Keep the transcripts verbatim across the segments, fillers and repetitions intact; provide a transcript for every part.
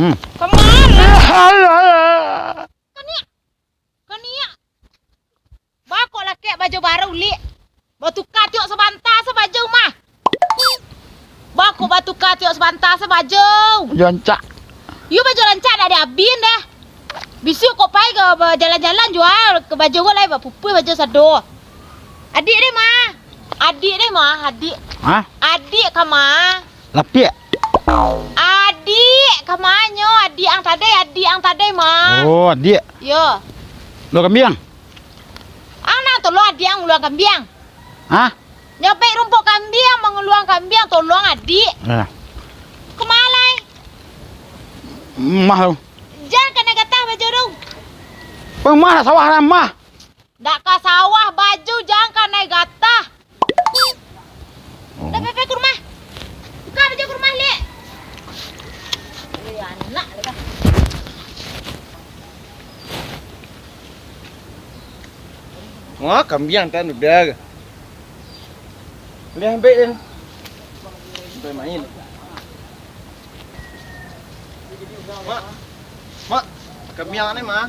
Hmm. Kamarai? Alah, alah. Kaniak. Kaniak. Baa kok lakek baju baru, Lik? Batuka tiok sabanta se baju mah. Baa kok batuka tiok sabanta se baju? Baju rancak. Iyo, baju rancak dak diabian deh. Bisuak kok pai ka bajalan-jalan jua, ka baju ko lai bapupuih baju sado. Adiak deh mah. Adiak deh mah, adiak. Hah? Adiak ka mah. Lapiak. Adiak ka mah nyo, adiak ang tadai, adiak ang tadai mah. Oh, adiak. Yo. Lo kambiang? Ang nan tolong adiak ang nguluang kambiang. Hah? Nyabek rumpok kambiang, manguluang kambiang, tolong adiak. Nah. Kama lai? Mah tu. Jan kanai gatah baju tu. Pang mah sawah lah mah. Dak ka sawah baju, jan kanai gatah. Oh. Dah, pai, pai ka rumah. Buka baju ka rumah, Lik. Eh, anak, Lik. Wah, kambiang tan udah. Liah ambek den. Sampai main. Mak. Mak, kambiang ni, Mak.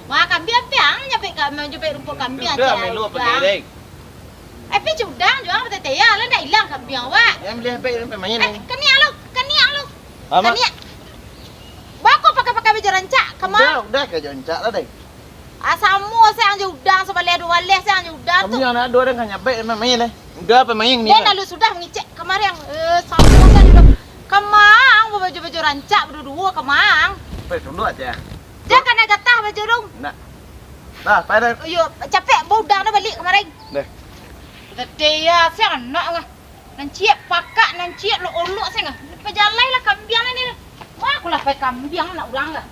Wah, kambiang piang nyabek ka, nyabek rumpok kambiang. Udah, cai main lu apa udah. Dek? Eh, pi cudang juang, tete ya, lah ndak ilang kambiang, wak. Yang liah ambek sampai main. Eh, ni. Kaniak lu, kaniak lu. Ah, Mak. Kaniak. Baa kok pakai-pakai baju rancak, kama? Udah, udah ka baju rancak lah, deh. Ah, samo se ang jo udang, sabaleh duo baleh se ang jo udang tu. Kami anak duo den ka nyabek, main-main, eh. Udah, apa main ni? Den lalu sudah mangicek kamari ang. Eh, samo se ang jo udang. Kamang, babaju-baju rancak, baduo-duo, kamang. Pai tunduk aja. Jan kanai gatah baju dong. Nak. Dah, pai dah. Yo, capek, bawa udang dah balik kamari. Deh. Tete ya, se anak ngah. Nan ciek pakak, nan ciek lok-olok se ngah. Pajalai lah kambiang ni. Wah, aku lah pai kambiang anak urang lah.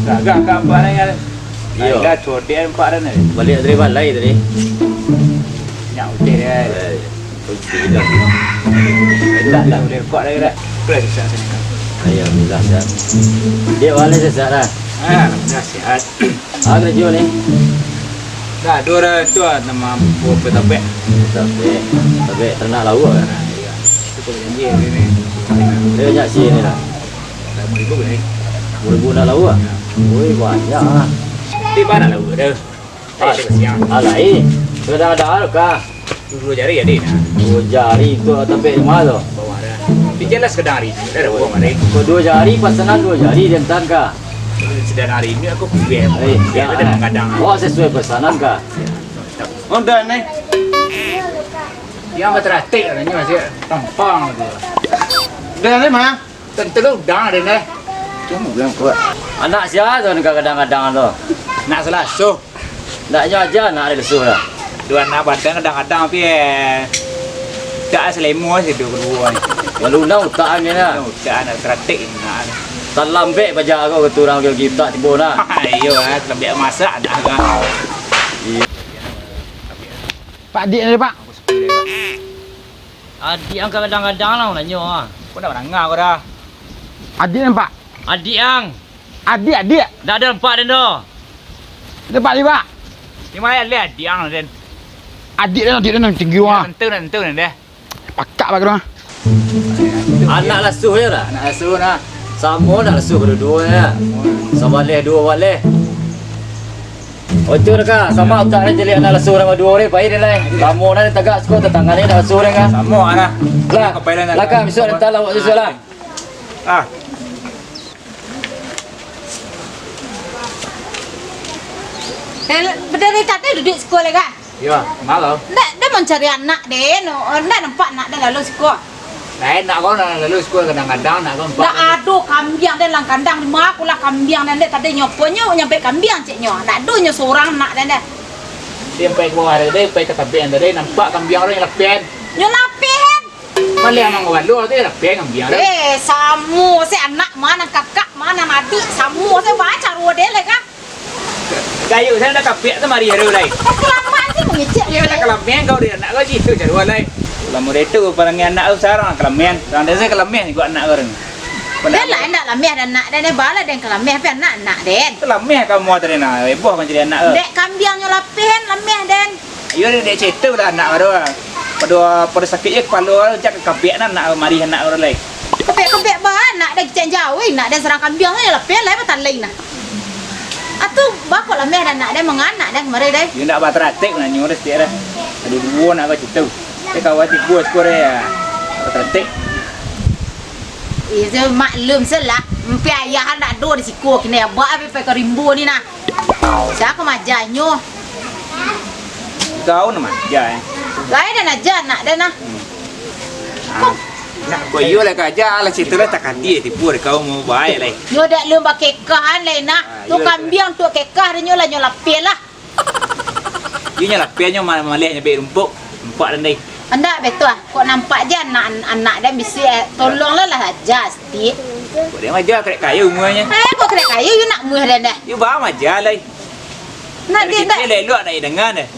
Gagah ka ampek ni kan. Iyo. Lah, codek ampek dah ni. Baliak dari balai tadi. Nyak utih dia. Eh, kunci dah. Dah, dah, boleh rekod dah, dah. Boleh susah sini kan. Alhamdulillah, sihat. Dia balai sihat dah. Ah, alhamdulillah, sihat. Ah, karajo ni? Dah, duo ratus lah, nama buku petabek. Petabek. Petabek taranak lauak kan? Ah, iyo. Itu kau janji hari ni. Dia banyak sih ni lah. Dah limo ribu ni. Limo ribu nak lauak? Yo. Oi, banyak ah. Di mana lauak dah? Ah, siang. Alah, eh. Sudah ada kah? Duo jari jadi nah. Duo jari tu tapi di mana tu? Bawah dah. Di jalan sekadar hari. Dah ada buang hari. Kau duo jari, pasanan duo jari, diantar ka? Sedang hari ni aku kuih. Eh, ya. Kadang-kadang. Oh, sesuai pesanan ka? Udah, Neng. Yang berteratik lah ni masih tampang tu. Udah, Neng, mah. Tentu lu udang ada, Neng. Cuma bilang kuat. Anak siapa tu ni kadang-kadang tu? Nak selasuh. Ndak nyo aja nak ado lesuh lah. Duo anak badan kadang-kadang tapi, eh, dak selemo situ kaduo ni. Balunang utak angin lah. Utak anak keratik nak. Talambek baja kau ke turang ke gitak tibo nah. Iyo, eh, talambek masak nak kan. Iyo. Pak Dik ni, Pak. Adik ang kadang-kadang lah nanyo ah. Kau dah manangah kau dah. Adik ni, Pak. Adik ang. Adik, adik. Dak ado nampak den doh. Nampak ni, Pak. Ni mah alih adik ang, den. Adik den, adik den nan tinggi wah. Tentu, tentu, den deh. Pakak bak rumah. Anak lasuh je lah. Anak lasuh nah. Samo nak lasuh baduo-duo je. Sabaleh duo baleh. Ojo ka, sama utak den caliak anak lasuh urang baduo ni, pai den lai. Lamo nah den tagak siko tatangga ni anak lasuh den ka. Samo nah. Lah, lah ka, bisuak den tau lah awak susuak lah. Ah. Eh, dari tadi duduak siko lai, Kak? Iyo, malam. Ndak, den mancari anak den, no. Ndak nampak anak den lalu siko. Lain nak kau nak lalu siko kadang-kadang nak kau nampak. Ndak ado kambiang den dalam kandang, di ma pulo kambiang den dek tadi nyo po nyo nyabek kambiang cek nyo. Ndak ado nyo surang anak den deh. Dia pai ka bawah tadi, pai ka tabek tadi, nampak kambiang urang lapian. Nyo lapian. Maleh amang baluah tu, lapian kambiang tu. Eh, samo se anak ma nan kakak, ma nan adik, samo se bae caro den lai ka. Kayu se dah kapiak tu mari haru lai. Kelamaan se mangecek. Iyo, nak kalamehan kau di anak kau situ caro lai. Lamo dah itu parangai anak kau sarang kalamehan. Sarang desa kalamehan juo anak kau. Den lah indak lameh anak den, bala den kalameh, tapi anak, anak den. Kalameh kamu tadi nah, heboh kan jadi anak kau. Dek kambiang nyo lapian lameh den. Iyo, dek, dek ceto lah anak baru. Pado, pado sakik je kapalo, jak ka kabek nan nak marih anak urang lai. Kabek-kabek ba anak den kicek jauah, nak den sarang kambiang sajo lah, pen lai batalai nah. Atu bako lah meh anak den manganak den kamari deh. Yo ndak bataratik nanyo deh setiap deh. Ado duo nak ka situ. Eh, kawan tigo siko deh ya. Bataratik. Iyo, maklum se lah. Empi ayah ndak ado di siko kini, abak api pai ka rimbo ni nah. Sia ka majanyo? Kau nan maja, eh. Lai den aja anak den nah. Hmm. Ah, nak ko iyo lah ka aja lah, situ lah takadie tipu dek kau mau bae lai. Nyo dek lun bakekahan lai nah. Ah, tu iyo, kambiang tu kekah dek nyo lah nyo lapeh lah. Iyo nyo lapeh nyo ma-, maleh nyo bek rumpok, rumpok den deh. Andak betul ah. Kok nampak je anak, anak den bisi, eh, tolonglah lah aja stik. Kok den maja karek kayo umuanyo. Eh, kok karek kayo yo nak muah den deh. Yo ba maja lai. Nak di ndak. Elok nak dengar deh.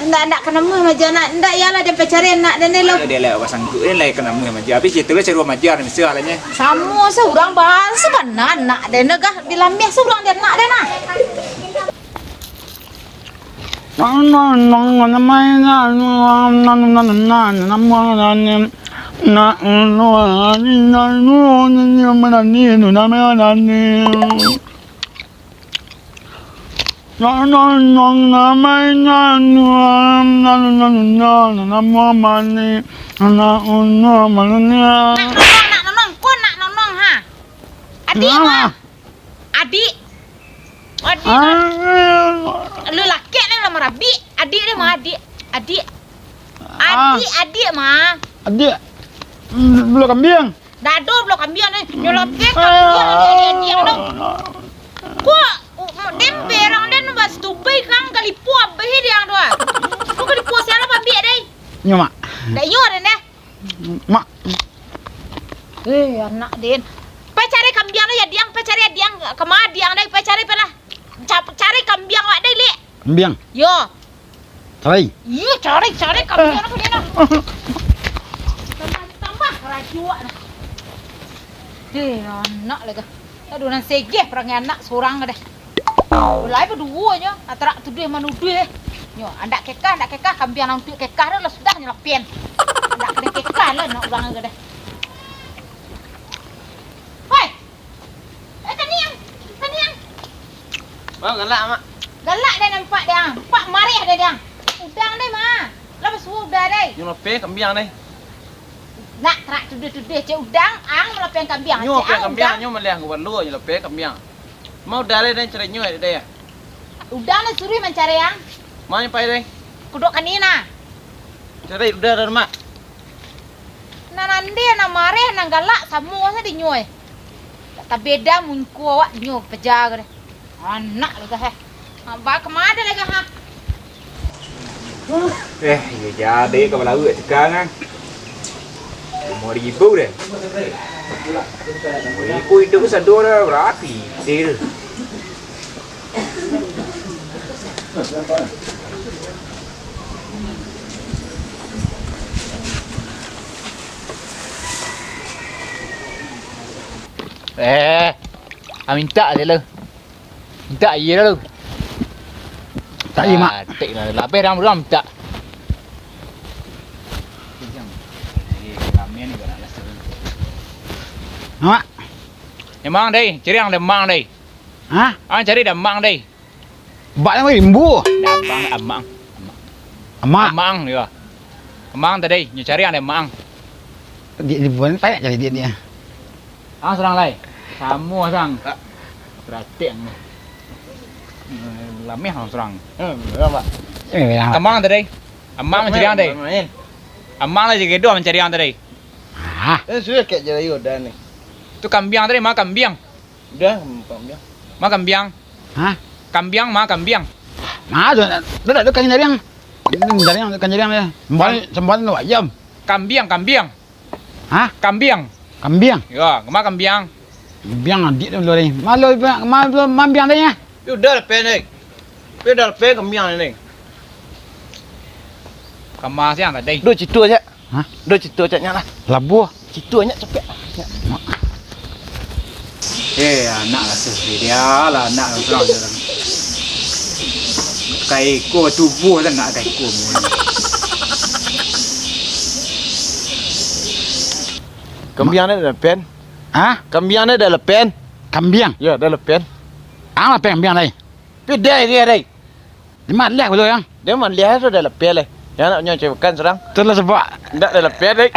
Ndak, ndak kena muah maja nak. Ndak iyalah den pacari anak den lo. Ayo deh lah, basangkut deh lah kena muah maja. Habis itu lah seru maja misalnyo. Samo seurang bahasa bana anak den gah, dilameh seurang den nak den nah. Nak nonong, nak nonong, ko nak nonong ha. Adik mah. Adik. Adik. Lu laki ni lah marabik. Adik dia mah adik. Adik. Adik, adik mah. Adik. Bulu kambiang. Dak ado bulu kambiang ni. Nyo lapeh kambiang dia, dia, dia tu. Kok, uh, den berang den bas tupai kang kalipo abih dia tu ah. Kok kalipo siapa pabik deh? Nyo mak. Dak iyo den deh. Mak. Eh, anak den. Pai cari kambiang lah ya diang, pai cari diang. Kama diang deh, pai cari pai lah. Ca-, cari kambiang awak deh, Lik. Kambiang. Yo. Cari. Iyo, cari, cari kambiang apa dia nah. Tambah, tambah rajuak nah. Eh, anak lagi. Aduh, nan segeh parangai anak surang deh. Lai baduo nyo, atarak tuduah manuduah. Nyo, andak kekah, andak kekah, kambiang nan untuak kekah tu lah sudah nyo lapian. Andak kena kekah lah anak urang tu deh. Hoi! Eh, taniang! Taniang! Bang, galak, Mak. Galak deh nampak deh, ah. Nampak mareh deh, deh. Udang deh, Ma. Lah basuo udah deh. Nyo lapeh kambiang deh. Nak tarak tuduah-tuduah, cek udang, ang malapehan kambiang. Nyo cek lapeh ang kambiang, udang. Nyo maleh anggo balo, nyo lapeh kambiang. Ma udah lai, den cari nyo, deh, ya. Udang lah suruah mancari ang. Ma nyo pai, deh? Kudok kani nah. Cari udah dah, Mak. Nan ande, nan mareh, nan galak, samo sajo dinyo, eh. Tak tabeda mungko awak dinyo paja ko deh. Anak lo dah, eh. Ha, ba kama lai, ha? Eh, iyo jadi ka balauik sekarang, kan? Limo ribu deh. Limo ribu itu pun sado dah barapi. Sih tu. Eh, ah, mintak je lah. Mintak aia lalu. Tak aia, Mak. Ah, tek lah. Labih dalam ruang mintak. Mak. Emang, deh, ciriang deh, Mang, deh. Hah? Ah, cari deh, Mang, deh. Bak yang rimbu. Deh, Mang, Amang. Amang. Amak. Amang, yo. Amang tadi, nyo cari deh, Mang. Di, di bulan payah cari dia, dia. Ah, surang lai. Samo, surang. Kak. Baratik ang. Eh, lameh ang surang. Hmm, berapa? Eh, berapa? Amang tadi. Amang cari ang tadi. Main. Amang lah jaga doh mancari ang tadi. Ah. Eh, sudah kek jalan udah ni. Tu kambiang tadi, ma kambiang. Udah, kambiang. Ma kambiang. Hah? Kambiang, ma kambiang. Ma tu, tu dah tu kan cari ang. Cari ang, kan cari ang dia. Sambal, sambal tu ayam. Kambiang, kambiang. Hah? Kambiang. Kambiang? Yo, kama kambiang? Kambiang adik tu dulu ni. Malu, malu mambiang tadi, ah. Yo, udah lah, Pen, eh. Yo, udah lah, Pen, kambiang ni. Kama siang tadi. Duh, citu aja. Hah? Duh, citu aja, nyak lah. Labuah. Citu aja, capek. Nyak. Eh, anak lah tu. Dia lah, anak lah, surang je lah. Kaiko tubuh lah, nak kaiko. Kambiang ni dah lapen. Hah? Kambiang ni dah lapen. Kambiang? Yo, dah lapen. Ang lapen kambiang lai? Pidai dia dai. Di maliah pulo, Yang? Dia maliah tu dah lapen lai. Yang nak nyo cewek kan serang. Tu lah sebab. Ndak dah lapen dai.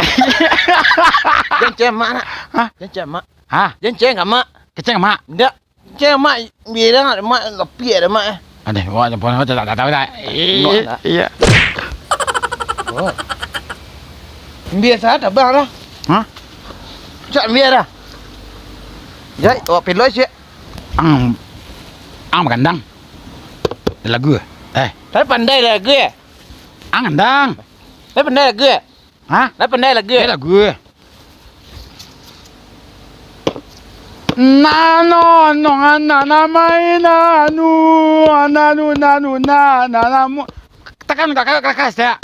Jangan cewek mak nak. Hah? Jangan cewek mak. Hah? Jangan cewek mak. Kecil mak? Ndak. Cewek mak, biar dah mak, kopi ada mak. Aduh, awak jangan pun, awak tak, tak tahu tak? Mak Eh, nak. Iya. Oh. Biasa dah bang dah. Hah? Cak biar dah. Jai, awak peloi cek. Ang, ang bagandang. Lagu eh? Eh. Tapi pandai lagu eh? Ang gandang. Tapi pandai lagu eh? Hah? Tapi pandai lagu eh? Eh, lagu eh? Nano, no, nano, namae nanu, nanu, nanu, na, na, namu. Tekan, kakak, kakak, ya.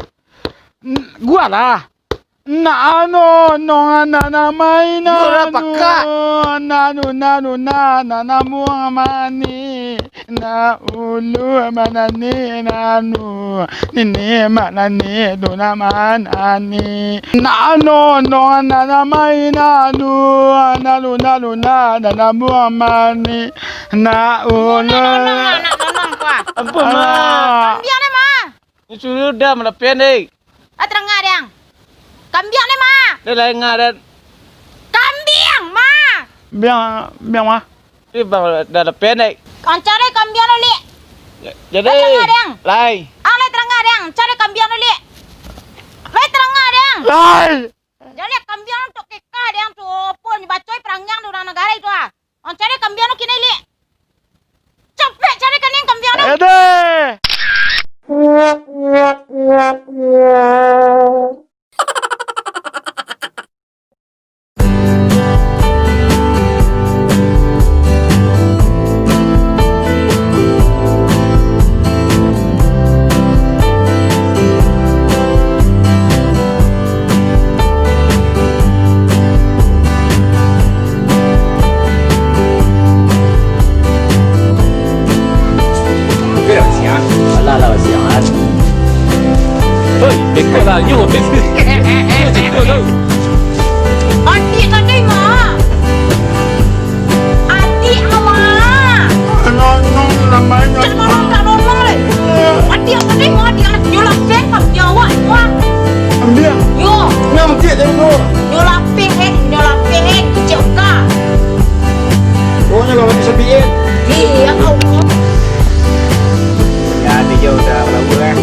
N-, gua lah. Na, ano, no, na, namae Yo lah, nanu, pakak. Nanu, nanu, na, na, namuang mani. Na, ulu, manani, nanu. Nini, manani, tu, na, manani. Na, ano, no, na, namae nanu. Nanu, nanu, na, na, namuang mani. Na, ulu. Nonong, nonong, nonong, kuah. Ampun, Ma. Alah. Kambiang ni, Ma. Ni suruh dah malapian, deh. Ah, tarangah, Dang. Kambiang ni, Ma. Dia lain ngah, dan. Kambiang, Ma. Biang, biang, Ma. Ni bang dah lapian, deh. Ancari kambiang lu, Lik. Ja-, jadi. Lai tarangah, Dang. Lai. Ang lai tarangah, Dang. Cari kambiang lu, Lik. Lai tarangah, Dang. Lai. Jadi kambiang tu kekah, Dang, tu. Pun bacoi perangiang di urang nagara itu, ah. Ang cari kambiang tu kini, Lik. Capek cari kambiang tu. Ede. Alah, alah, siang, ah. Hoi, beko lah, yo, beko. Yo, beko lah. Adik tadi, Mak. Adik, Mak. Anak, no, namanya. Cak mano tak normal, eh? Adik tadi, Mak, adik, anak. Yo lah, pen, Mak, nyawa, Mak. Ambil. Yo. Nang, cik, tadi tu. Yo lah, pen, eh. Yo lah, pen, eh. Cik, Mak. Oh, nyo lah, mati sapi, eh. Iya, kau. Ya, dia udah bagus, eh.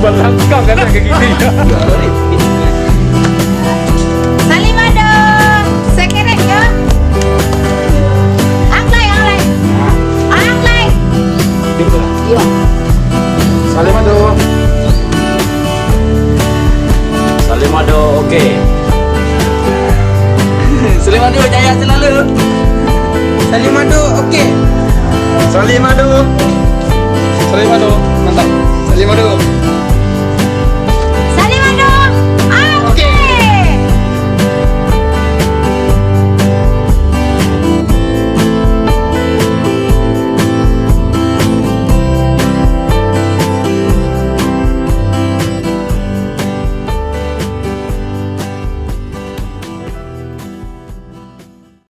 Balangkang kan kaki kiri. Salim ado. Sekerek yo. Ang lai, ang lai. Ang lai. Iyo. Salim ado. Salim ado, oke. Salim ado, jaya selalu. Salim ado, oke. Salim ado. Salim ado, mantap. Salim ado.